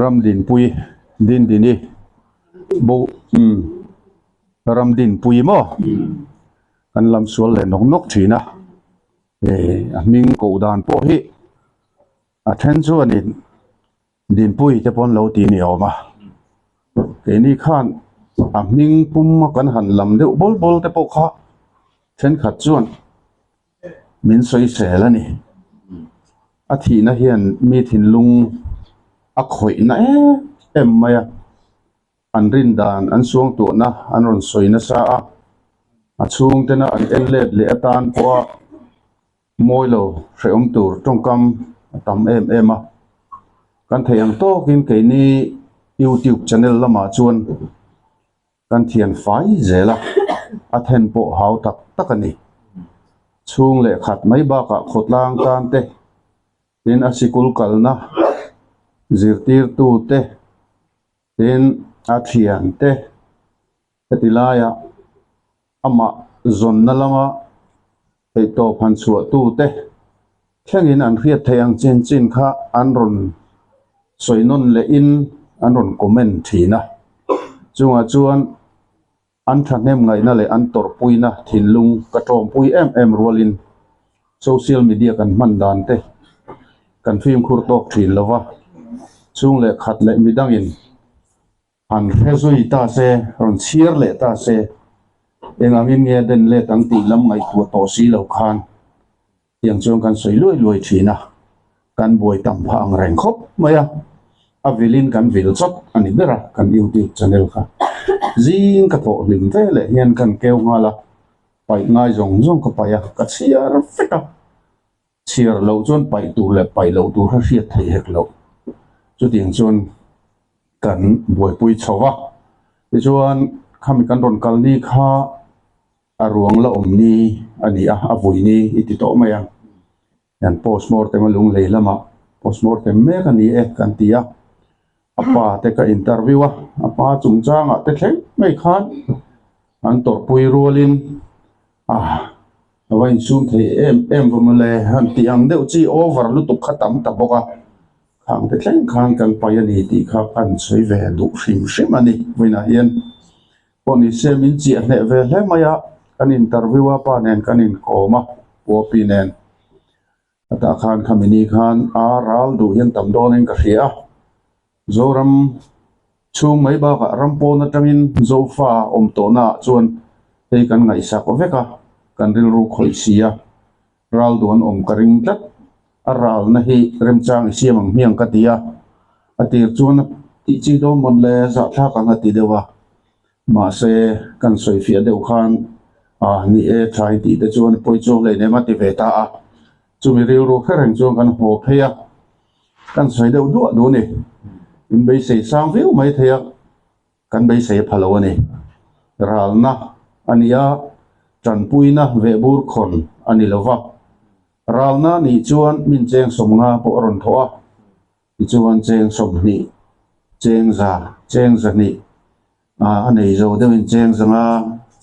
Ramdinpui Dindini bo umm Ramdinpui maw kan lam sual leh nawk nawk thin a eh a hming koh dan pawh hi a then chuanin Dinpui te pawh an lo ti ni awm a keini khan a hming pum a kan han lam deuh bawl bawl te pawh kha thenkhat chuan. Min sawisel a ni. A thihna hian mi thinlung a khawihna em em mai a, an rin dan an suangtuahna an rawn sawi nasa a, a chhungtena an en let leh atan pawha mawi lo hrehawm tur tawngkam a tam em em a. Kan theih ang tawkin keini YouTube channel lamah chuan Kan thian fai zel a, a then pawh hau tak tak a ni. Chhung leh khat mai bakah khawtlang tan te, tin a sikul kalna zirtirtu te, tin a thian te, heti laia amah zawnna lama theihtawp han chhuahtu te thlengin an hriat theih ang chin chin kha an rawn sawi nawn lehin an rawn comment thin a. Chungah chuan an thahnem ngaihna leh an tawrhpuina thinlung ka tawmpui em em rualin social media kan hman dan te kan fimkhur tawk thin lo va, chhung leh khat leh midangin Han hre zui ta se, rawn chhiar leh ta se, eng angin nge den let ang tih lam ngaihtuah tawh si lo khan tiang chuan kan sawi luai luai thin a, kan buai tam phah ang reng khawp mai a, a vilin kan vil chawt a ni ber a, kan YouTube channel kha zing ka thawh hlim ve leh hian kan keu nghal a, paih ngai zawng zawng ka paih a, ka chhiar vek a. Chhiar loh chuan paih tur leh paih loh tur kha hriat theih hek loh. Chutiang chuan kan buaipui chho va. Tichuan khami kan rawn kal ni kha a ruang la awm ni a ni a, a vui ni i ti tawh mai a. Kan postmortem a lunglei lamah postmortem mek a ni e kan ti a. A pa te ka interview a, a pa chungchangah te thleng mai khan an tawrhpui rualin a a va insum thei em em va mawle han tih ang deuh chi over lutuk kha tam ta bawk a, khang te thleng khan kan pai a ni tih kha kan sawi ve duh hrim hrim a ni vawiinah hian pawh ni se min chiah hneh ve hle mai a, kan interview a pa nen kan inkawm a Puapi nen. Hetah khan khami ni khan a ral duh hian tam dawnin ka hria a, Zoram chhung mai bakah ram pawn atangin Zofa awm tawhnaah chuan hei kan ngaihsak vek a, kan rilru khawih si a, ral duh an awm ka ring tlat. A ralna hi remchang i siam ang hmiang ka ti a, a tir chuan a tih chi dawn mawn le zahthlak ang a ti deuh a, Mahse, kan sawifiah deuh khan ah ni e tha i tih te chuan pawi chuang hlei nem a ti ve ta a. Chumi rilru hre reng chuan kan haw phei a, kan sawi deuh duah duh a ni. In beisei sang viau mai thei a, kan beisei a pha lo a ni. Ralna a ni a, tanpuina vehbur khawn a ni lo va. Ralna nih chuan min cheng sawmnga pawh a rawn thawh a. Tichuan cheng 20, cheng za, cheng zahnih a nei zo deuhin cheng zanga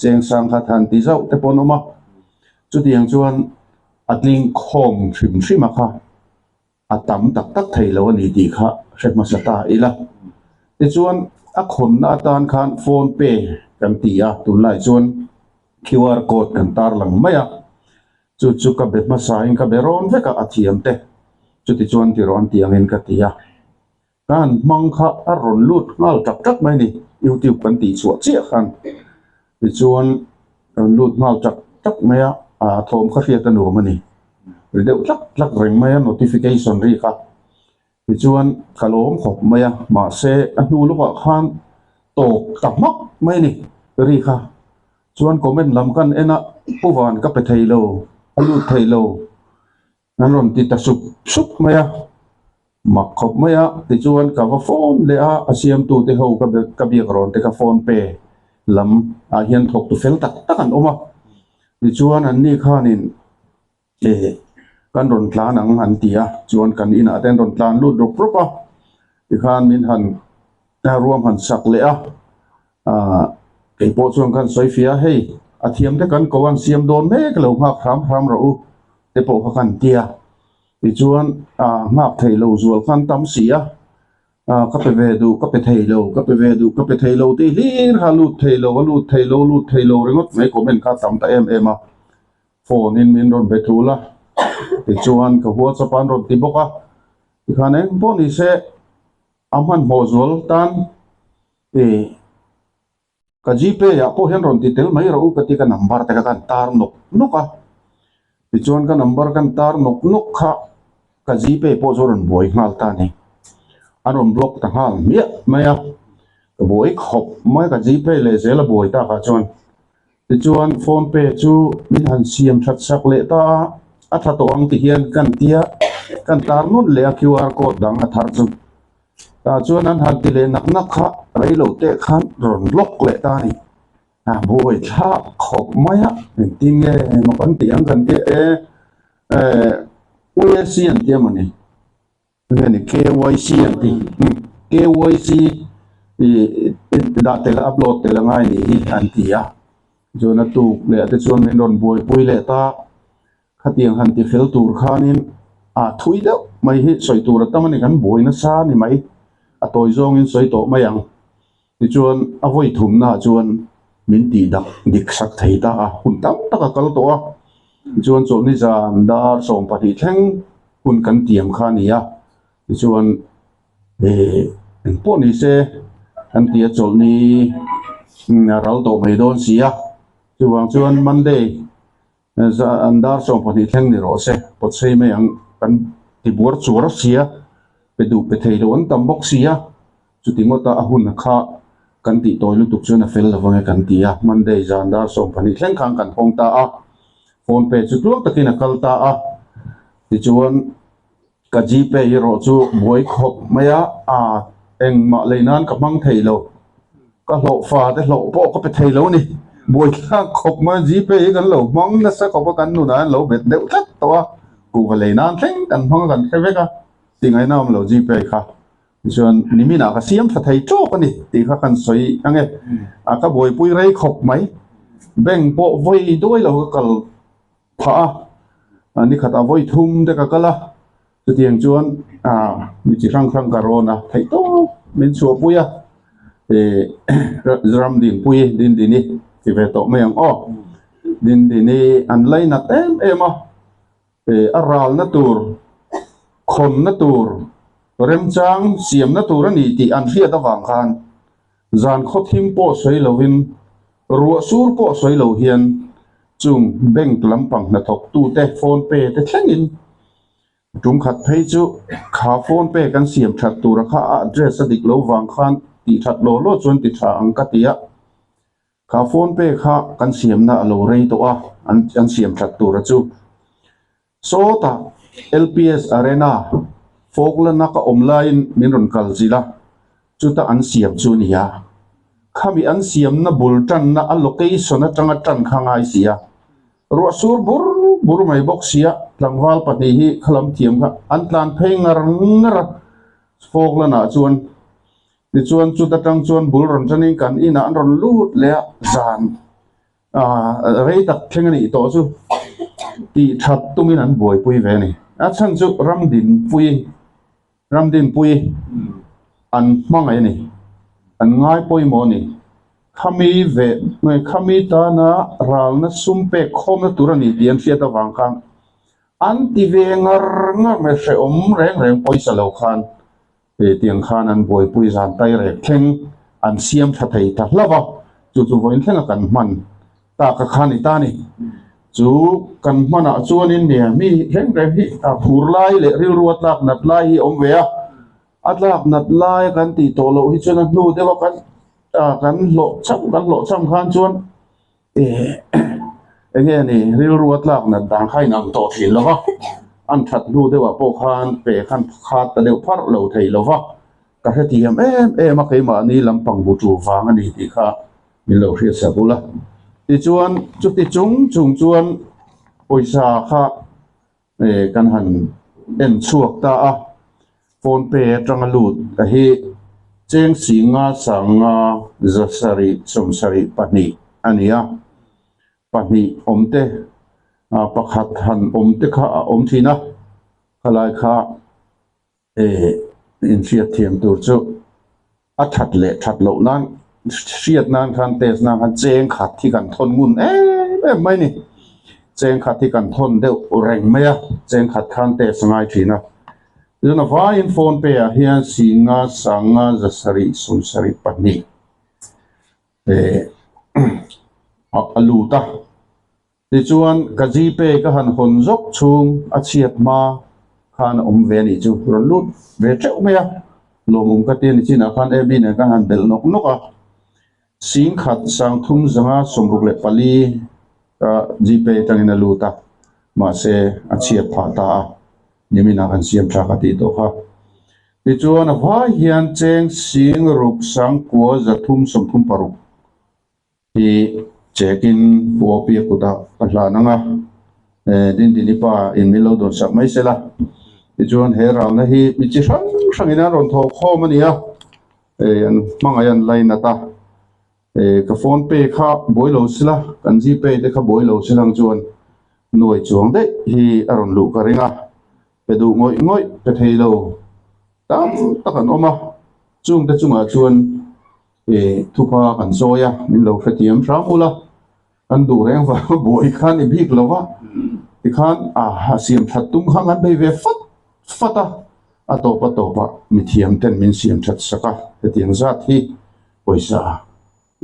cheng sang kha than ti zauh te pawh an awm a. Chutiang chuan a tling khawm hrim hrim a kha a tam tak tak thei lo a ni tih kha hre hmasa ta ila. Tichuan a khawnna atan khan phone pay kan ti a, tunlai chuan QR code kan tarlang mai a. Chu chu ka be hmasain ka be rawn vek a, a thiam te. Chuti chuan ti rawn ti angin ka ti a. Ka han hmang kha a rawn lut nghal tak tak mai ni, YouTube kan tih chhuah chiah khan. Tichuan rawn lut nghal tak tak mai a, a thawm kha hriat a nuam a ni. Ri deuh tlak tlak reng mai a notification ri kha. Tichuan ka lawm khawp mai a, mahse a hnu lawkah khan tawp ta hmak mai a ni ri kha. Chuan comment lam kan en a, Pu Van ka pe thei lo, a lut thei lo an rawn ti ta sup sup mai a, mak khawp mai a. Tichuan ka va phone leh a, a siamtute ho ka ka biak rawn te ka phone pe lam ah hian thawktu fel tak tak an awm a. Tichuan anni khanin Eh, kan rawn tlan ang an ti a, chuan kan inah te an rawn tlan lut rup rup a, tikhan min han ruam han sak leh a, ah keipawh chuan kan sawi fia a, hei a thiam te kan ko an siam dawn mek lo nghak hram hram rawh u te pawh kha kan ti a, tichuan ah nghak theih lo zual khan tam si a. Ka pe ve duh, ka pe thei lo, ka pe ve duh, ka pe thei lo tih hlir kha lut thei lo, a lut thei lo, lut thei lo ringawt mai comment kha a tam ta em em a. Phone in min rawn be thul a, tichuan ka WhatsApp ah an rawn ti bawk a, tikhan eng pawh ni se a hmanhmawh zual tan ih Ka Gpay ah pawh hian rawn ti tel mai rawh u ka ti ka number te kha kan tar nawk nawk a, tichuan ka number kan tar nawk nawk kha ka Gpay pawh chu a rawn buai nghal ta a ni. A rawn block ta nghal hmiah mai a, ka buai khawp mai ka Gpay leh zel a buai takah chuan. Tichuan phone pay chu min han siam that sak leh ta a, a tha tawh ang ti hian kan tia kan tar nawn leh a QR code dang a thar chu. Tah chuan an han ti leh nak nak kha rei lo teh khan rawn block leh ta a ni. A buai thlak khawp mai a, engtin nge emaw kan tih ang kan tia e, eh UAC an tia maw ni? Nge ni KYC an ti? KYC ih dah tel upload tel a ngai nih hi an ti a. Chuan a tuk leh te chuan min rawn buaipui leh ta. Khatiang han ti fel tur khanin a thui deuh mai hi sawi tur a tam a ni, kan buai nasa a ni mai, a tawi zawngin sawi tawh mai ang. Tichuan a vawi thumnaah chuan min tih dak dik sak thei ta a, hun tam tak a kal tawh a. Tichuan chawlhni zan dar 12 thleng hun kan tiam kha a ni a, tichuan ih engpawh ni se kan ti a chawlhni a ral tawh mai dawn si a, chuvang chuan Monday An dar 12 thleng ni rawh se, pawt sei mai ang kan ti buar chuar a sia, pe duh pe thei lo an tam bawk sia, chuti ngawta a hun kha kan tih tawi lutuk chuan a fel lo ange kan ti a, Monday zan dar 12 thleng khan kan hawng ta a, phone pe chu tluang takin a kal ta a, tichuan ka Gpay erawh chu buai khawp mai a, aa engmah lei nan ka hmang thei lo, ka hlawh fa te hlawh pawh ka pe thei lo a ni, buai thlak khawp mai a, Gpay hi kan lo hmang nasa khawp a, kan nunah hian lo bet deuh tlat tawh a, kuhva lei nan thleng kan hmang a kan hre vek a, tih ngaihna awm lo Gpay kha, tichuan niminah ka siam tha thei tawk a ni tih kha kan sawi ang e, a ka buaipui rei khawp mai, bank pawh vawi duai lo ka kal. Phah a, ni khat a vawi thum te ka kal a, chutiang chuan mi chi hrang hrang ka rawn a, theih tawp min chhuahpui a, ih Ramdinpui Dindini ti ve tawh mai ang aw, Dindini an lainat em em a, ih a ralna tur khawnna tur remchang siamna tur a ni tih an hriat avang khan Zan khawthim pawh sawi lovin, ruah sur pawh sawi lo hian chung bank lampang hnathawktute phone pay te thlengin tum khat phei chu kha phone pay kan siam that tura kha a address a dik lo vang khan tih that law law chuan ti tha ang ka ti a, kha phone pay kha kan siamna a lo rei tawh a an siam that tura chu. Sawtah LPS Arena Falkland-a ka awm laiin min rawn kal zilh a, chuta an siam chu a ni a. Khami an siamna bul tanna a location atanga tan kha ngai si a. Ruah sur bur bur mai bawk si a, tlangval pahnih hi khalam thiam kha an tlan phei ngar ngar a Falkland-ah chuan. Tichuan chuta tang chuan bul rawn tanin kan inah an rawn lut leh a, zan Rei tak thleng a nih tawh chu tih that tumin an buaipui ve a ni. A chhan chu Ramdinpui, Ramdinpui an hmangaih a ni, an ngai pawimawh a ni. Khami ve, khami tana ralna sum pek khawmna tur a ni tih an hriat avang khan an ti ve ngar ngar mai, hrehawm reng reng pawisa lo khan. Tiang khan an buaipui zan tai rek thleng an siam tha thei ta hlauh a, chu chu vawiin thlenga kan hman tak a kha ni ta ni. Chu kan hmanah chuanin nia mi reng reng hi a phur lai leh rilru a tlak nat lai hi a awm ve a, a tlak nat lai kan tih tawh loh hi chuan a hnu deuh a kan kan hlawh cham kan hlawh cham khan chuan Eng nge ni rilru a tlak nat dan kha inang tawh thin lo va, an that hnu deuhah pawh khan pe khan khat ta deuh pharh lo thei lo va, ka hrethiam em em a keimahni lampang bu tu vang a ni tih kha min lo hriat sak ula. Tichuan chuti chung chung chuan pawisa kha kan han en chhuak ta a, phone pay atanga lut a hi cheng singa sanga zasarih sawmsarih pahnih a ni a, pahnih awm te pakhat han awm te kha a awm thin a, khalai kha. Inhriat thiam tur chu a that leh that loh nan hriat nan khan test nan khan cheng khat hi kan thawn ngun em em mai a ni. Cheng khat hi kan thawn deuh reng mai a, cheng khat khan test a ngai thin a. Tichuan a vaiin phone pay ah hian Singa Sanga Zasarih 72 eh a lut a. Tichuan ka Gpay ka han hawn zawk chhung a chhiat hma khan a awm ve a nih chu rawn lut ve teuh mai a, lawmawm ka ti a ni chinah khan AB nen khan han belh nawk nawk a, 10 sang 3 zanga 64 ka Gpay atangin a lut a, mahse a chhiat phah ta a, niminah kan siam tha ka tih tawh kha. Tichuan a vai hian cheng 6 9 336 Hi chekin Pu Awpia kutah ka hlan ang a, Dindini pa in min lo dawn sak mai sela. Tichuan he ralna hi mi chi hrang hrangin an rawn thawh khawm a ni a, an hmangaih an lainat a, ka phone pay kha buai lo sela, kan gpay te kha buai lo sela ang chuan nuai chuang daih hi a rawn luh ka ring a, pe duh ngawih ngawih pe thei lo tam tak an awm a, chungte chungah chuan Ih thupa kan sawi a, min lo hrethiam hram ula, kan duh reng vang a buai kha ni bik lo va, tikhan a siam that tum kha kan bei ve fat fat a, a tawp a tawp ah mithiam ten min siam that sak a, hetiang zat hi pawisa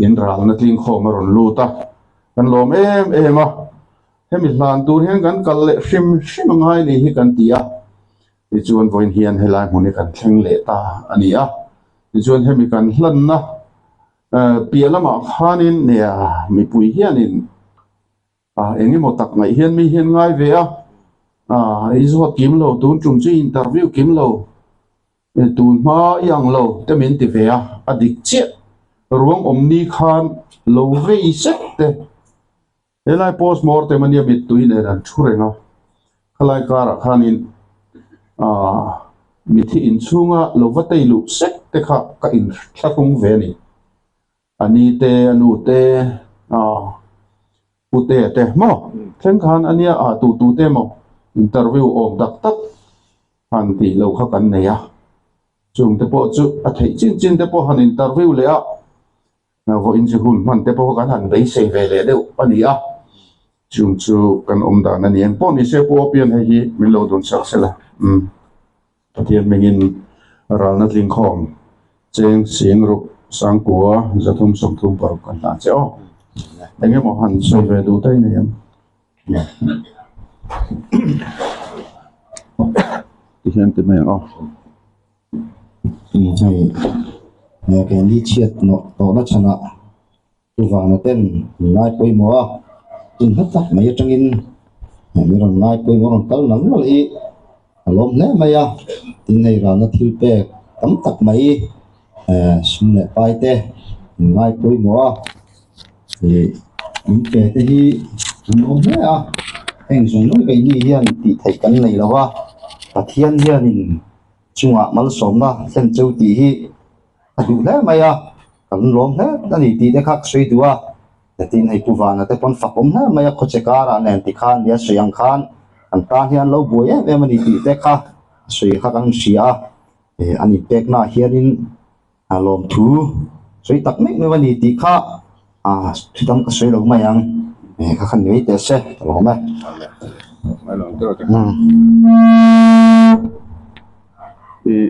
in ralna tling khawm a rawn lut a, kan lawm em em a, hemi hlan tur hian kan kal leh hrim hrim a ngai ni hi kan ti a. Tichuan vawiin hian helai hmun hi kan thleng leh ta a ni a, tichuan hemi kan hlanna piah lamah khanin nia mipui hianin eng emaw tak ngaih hian mi hian ngai ve a, i zawt kim lo tun tum chu i interview kim lo, tun hma i ang lo te min ti ve a, a dik chiah ruang awm ni khan lo vei sek te. Helai post mortem ania mittui nen an thu reng a, khalai karah khanin aah mithi inchhunga lo va tei luh sek te kha ka inthlahrung ve a ni. A ni te, a nu te, aah pu te te maw thleng khan ania ah tu tu te maw interview awm tak tak han tih loh kha kan nei a, chung te pawh chu a theih chin chin te pawh han interview leh a. Vawiin chu hun hman te pawh kan han beisei ve leh deuh a ni a, chung chu kan awm dan a ni. Engpawh ni se Pu Opian hei hi min lo dun sak sela, umm Pathian hmingin ralna tlingkhawm cheng 6 9 336 kan hlan che aw. Eng emaw han sawi ve duh ta i nei ang. Tihian ti mai ang aw. Hei he keini chhiat nawh tawhna chhanah chuvangna ten min ngai pawimawh a, in hla tak mai atangin min rawn ngai pawimawh rawn kal nal nal hi a lawm hle mai a, tin hei ralna thil pek tam tak mai eh sum leh pai te min ngai pawimawh a ih min pe te hi an awm hle a, heng zawng zawng keini hian tih theih kan nei lo a, Pathian hianin. Chungah malsawmna thlen cheu tih hi a duh hle mai a, kan lawm hle a ni tih te kha ka sawi duh a, tin hei Pu Vana te pawn fak awm hle mai a, khawche karah nen ti khan nia sawi ang khan kan tan hian lo buai em em a ni tih te kha a sawi kha kan hria a, eh an inpeknaah hianin A lawmthu sawi tak mek mek a ni tih kha ah thu dang ka sawi lo mai ang eh kha khan ngei teh se ka lawm e. I